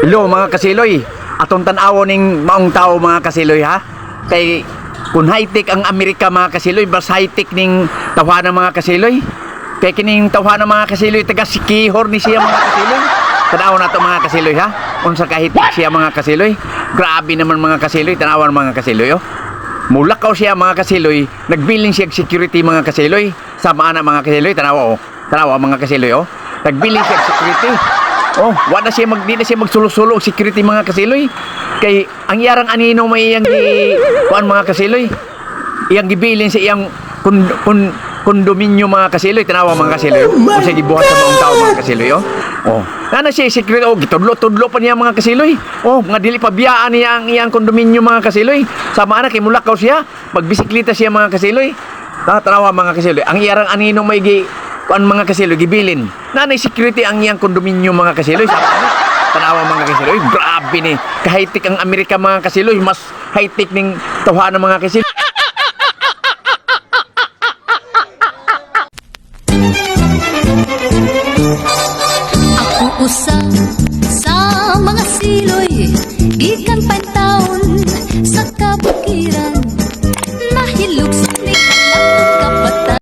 Hello, mga kasiloy. Atong tan-awon ning maong tao, mga kasiloy, ha. Kay kung high-tech ang Amerika, mga kasiloy, mas high-tech ning tawhana, mga kasiloy. Kay kining tawhana, mga kasiloy, taga Sikihor ni siya, mga kasiloy. Tan-awon nato, mga kasiloy, ha. Unsa ka high-tech siya, mga kasiloy. Grabe naman, mga kasiloy, tan-awan, mga kasiloy, oh. Mulakaw siya, mga kasiloy, nagbilin siya og security, mga kasiloy. Sama ana, mga kasiloy, tanawa oh. Tanawa, mga kasiloy, oh. Nagbilin siya og security. Oh, wa na siya mag di na siya magsulo-sulo og security, mga kasiloy. Kay ang yarang anino may iyang gi kuan, mga kasiloy. Iyang gibilin sa iyang kun kondominyo, mga kasiloy, tanawa, mga kasiloy. Oh. Kung siya gibuhat sa maong tao, mga kasiloy, oh. Oh. Nana siya security oh, gitudlo-tudlo pa niya, mga kasiloy. Oh, mga dili pa biyaan niya ang iyang kondominyo, mga kasiloy. Sama ana kay mulakaw siya, magbisikleta siya, mga kasiloy. Tanawa, mga kasiloy. Ang iyarang anino may gi kuan, mga kasiloy, gibilin. Nanay security ang iyang kondominyo, mga kasiloy. Sama ana. Tanawa, mga kasiloy. Grabe ni. Ka-high-tech ang Amerika, mga kasiloy. Mas high-tech ning tawhana, mga kasiloy. Ako usa sa mga siloy gikan taon sa kabukiran.